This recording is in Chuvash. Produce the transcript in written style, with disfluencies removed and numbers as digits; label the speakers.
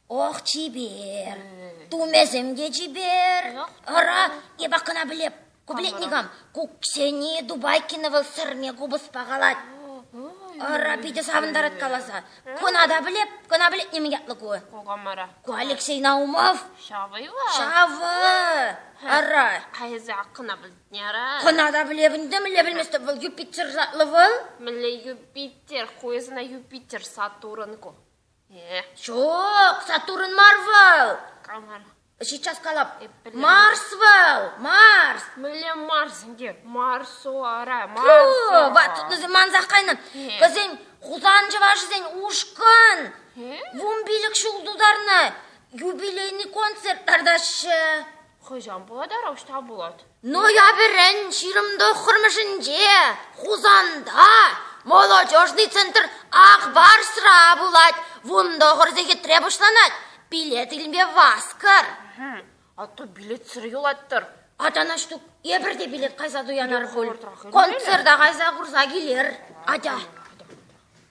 Speaker 1: Ох, чипер. Тумӗсем те чипер. Ара, эпӗ кӑна пӗлеп. Ку пӗлет никам. Ку Ксения Дубайкина вӑл сӗрме купӑспа калать. Ара, питӗ савӑнтарать каласа. Кӑна та пӗлеп, кӑна пӗлет нимӗн ятлӑ ку.
Speaker 2: Кукамара.
Speaker 1: Ку Алексей Наумов.
Speaker 2: Ҫавӑ-и вӑл?
Speaker 1: Ҫавӑ. Ара.
Speaker 2: А эсӗ ак кӑна пӗлтне ара?
Speaker 1: Кӑна та пӗлеп ӗнтӗ, мӗнле пӗлместӗп вӑл Юпитер ятлӑ вӑл.
Speaker 2: Мӗнле Юпитер? Ку эсӗ на Юпитер Сатурн ку.
Speaker 1: Ҫук, Сатурн мар вӑл.
Speaker 2: Кам мар?
Speaker 1: Сейчас калап. Марс вӑл, Марс.
Speaker 2: Мӗнле Марс ӗнтӗ? Марс ара, Марс.
Speaker 1: Ват мансах кайнӑ. Вӗсен Хусан чӑвашӗсен ушкӑн вунпилӗк ҫул тутарнӑ юбилейный концерт лартаҫҫӗ.
Speaker 2: Хӑҫан пулать ара, ӑҫта пулать?
Speaker 1: Ноябрӗн 29-мӗшӗнче Хусанта Молодежный центр Ак Барсра пулать. 19 сехетре пуҫланать. Билет илме васкӑр.
Speaker 2: А то билетсӗр юлать-тӑр.
Speaker 1: Атя, Наҫтук, эпир те билет кайса туянар пуль. Концерта кайса курса килер. Атя.